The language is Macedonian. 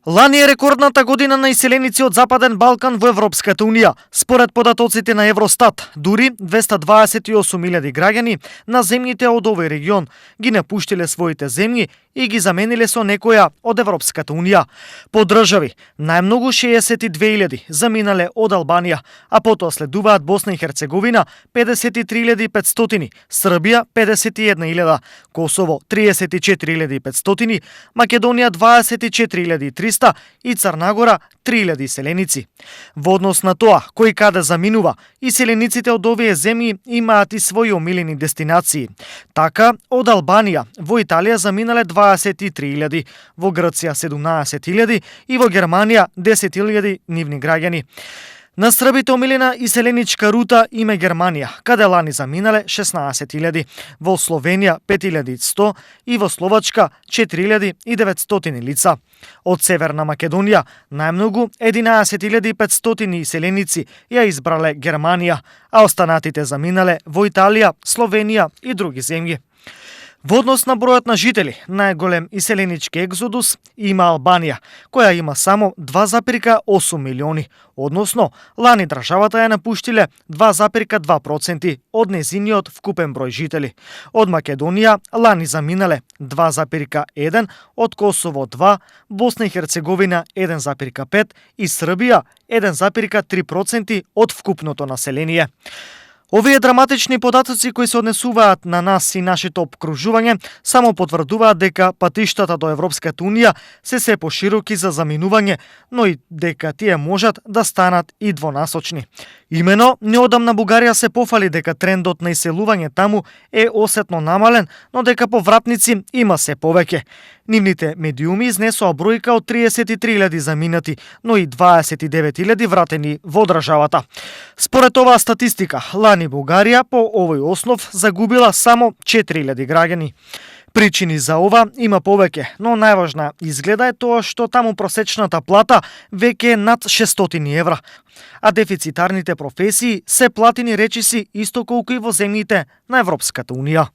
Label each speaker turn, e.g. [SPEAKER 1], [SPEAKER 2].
[SPEAKER 1] Лани е рекордната година на иселеници од Западен Балкан во Европската Унија. Според податоците на Евростат, дури 228.000 граѓани на земјите од овој регион ги напуштиле своите земји и ги замениле со некоја од Европската Унија. По држави, најмногу 62.000 заминале од Албанија, а потоа следуваат Босна и Херцеговина 53.500, Србија 51.000, Косово 34.500, Македонија 24.300 и Црна Гора 3.000 иселеници. Во однос на тоа кој каде заминува, иселениците од овие земји имаат и своји омилени дестинации. Така, од Албанија во Италија заминале 23.000, во Грција 17.000 и во Германија 10.000 нивни граѓани. На србите омилена иселеничка рута им е Германија, каде лани заминале 16.000, во Словенија 5.100 и во Словачка 4.900 лица. Од Северна Македонија најмногу 11.500 иселеници ја избрале Германија, а останатите заминале во Италија, Словенија и други земји. Во однос на бројот на жители, најголем иселенички екзодус има Албанија, која има само 2,8 милиони, односно лани државата ја напуштиле 2,2% од незиниот вкупен број жители. Од Македонија лани заминале 2,1, од Косово 2, Босна и Херцеговина 1,5 и Србија 1,3% од вкупното население. Овие драматични податоци кои се однесуваат на нас и нашето обкружување само потврдуваат дека патиштата до Европската Унија се пошироки за заминување, но и дека тие можат да станат и двонасочни. Имено, неодамна Бугарија се пофали дека трендот на иселување таму е осетно намален, но дека повратници има се повеќе. Нивните медиуми изнесоа бројка од 33.000 заминати, но и 29.000 вратени во државата. Според оваа статистика, лани Бугарија по овој основ загубила само 4.000 граѓани. Причини за ова има повеќе, но најважна изгледа е тоа што таму просечната плата веќе е над 600 евра, а дефицитарните професии се платени речиси исто колку и во земјите на Европската Унија.